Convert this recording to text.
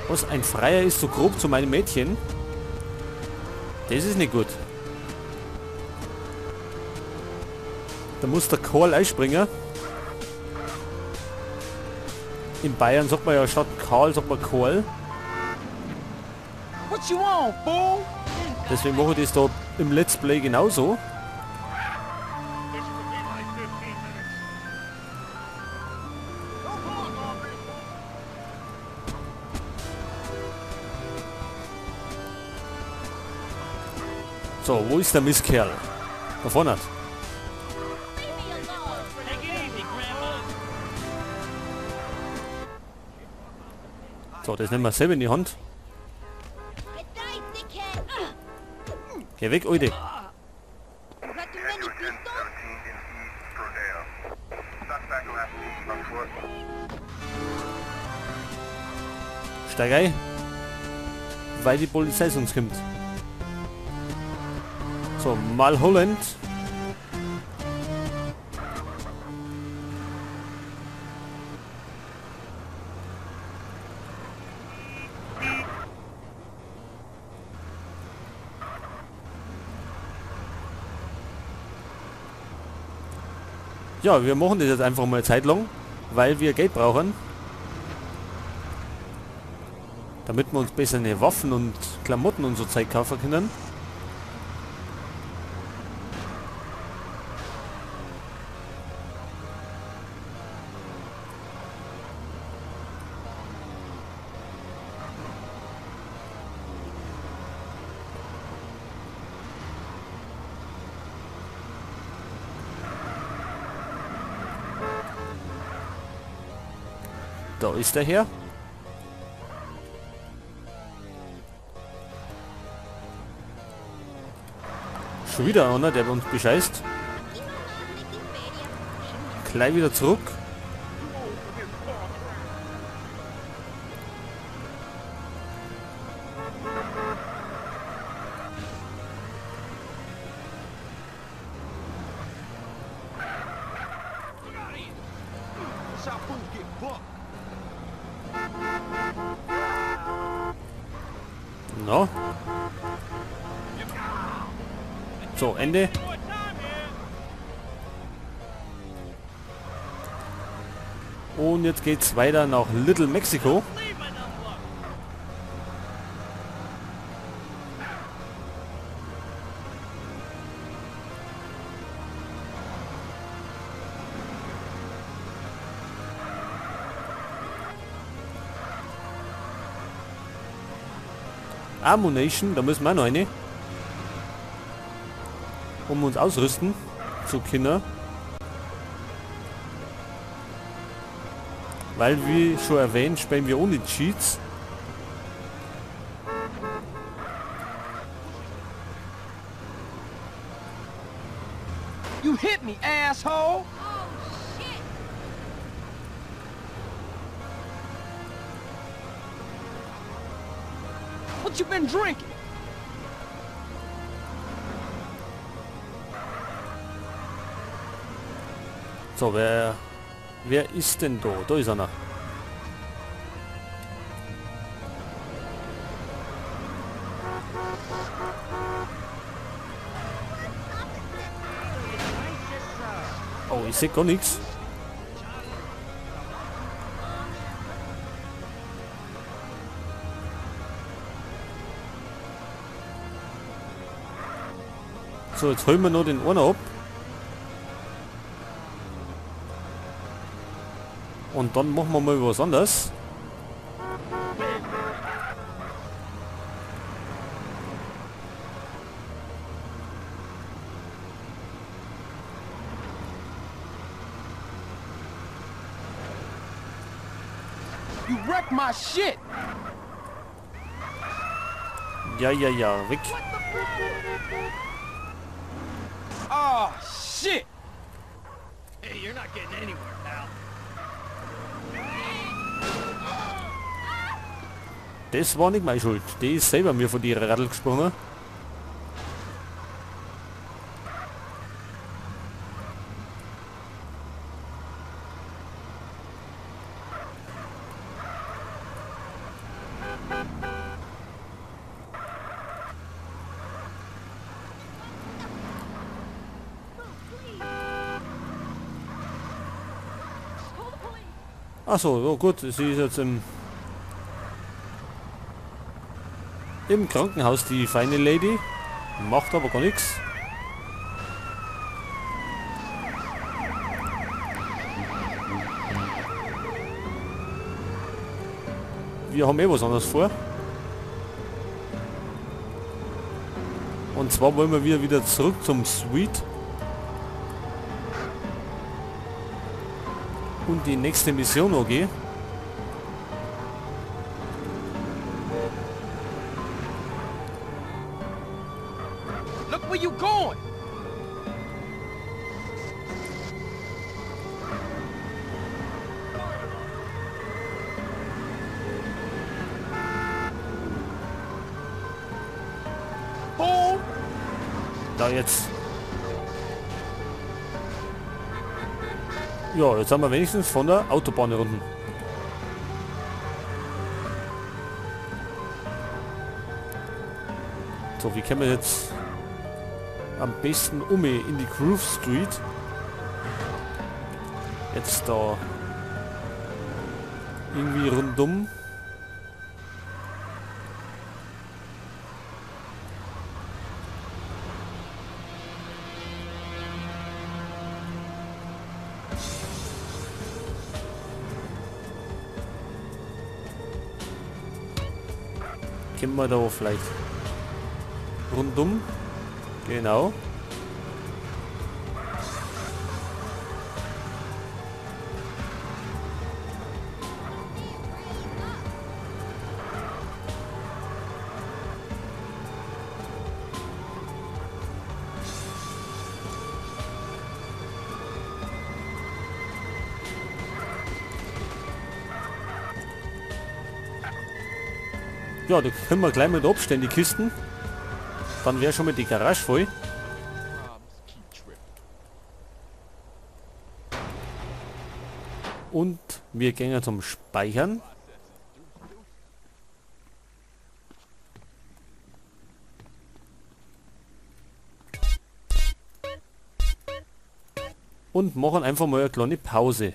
Was, ein Freier ist so grob zu meinem Mädchen? Das ist nicht gut. Da muss der Karl einspringen. In Bayern sagt man ja statt Karl, sagt man Karl. What you want, fool? Deswegen mache ich das da im Let's Play genauso. So, wo ist der Mistkerl? Da vorne. So, das nehmen wir selber in die Hand. Geh weg, Oide. Steig ein, weil die Polizei sonst kommt. So, Mulholland. Ja, wir machen das jetzt einfach mal eine Zeit lang, weil wir Geld brauchen. Damit wir uns besser eine Waffen und Klamotten und so Zeug kaufen können. Da ist der Herr. Schon wieder einer, der uns bescheißt. Gleich wieder zurück. No. So, Ende. Und jetzt geht's weiter nach Little Mexico. Ammunition, da müssen wir auch noch eine. Um uns ausrüsten zu Kinder. Weil, wie schon erwähnt, spielen wir ohne Cheats. You hit me, asshole! Oh, shit. What you been drinking? So, wer ist denn da? Da ist einer. Oh, ich seh gar nichts. So, jetzt holen wir noch den einen ab. Und dann machen wir mal was anderes. You wrecked my shit. Ja, ja, ja, weg. Oh, shit. Hey, you're not getting anywhere, pal. Das war nicht meine Schuld. Die ist selber mir von ihrer Radl gesprungen. Achso, ja gut, sie ist jetzt im Krankenhaus, die feine Lady. Macht aber gar nichts. Wir haben eh was anderes vor. Und zwar wollen wir wieder zurück zum Suite. Und die nächste Mission okay. Look where you going. Da jetzt. Ja, jetzt haben wir wenigstens von der Autobahn runden. So, wie können wir jetzt am besten um in die Grove Street? Jetzt da irgendwie rundum. Können wir da vielleicht rundum? Genau. Ja, da können wir gleich mal abstellen, die Kisten. Dann wäre schon mal die Garage voll. Und wir gehen zum Speichern. Und machen einfach mal eine kleine Pause.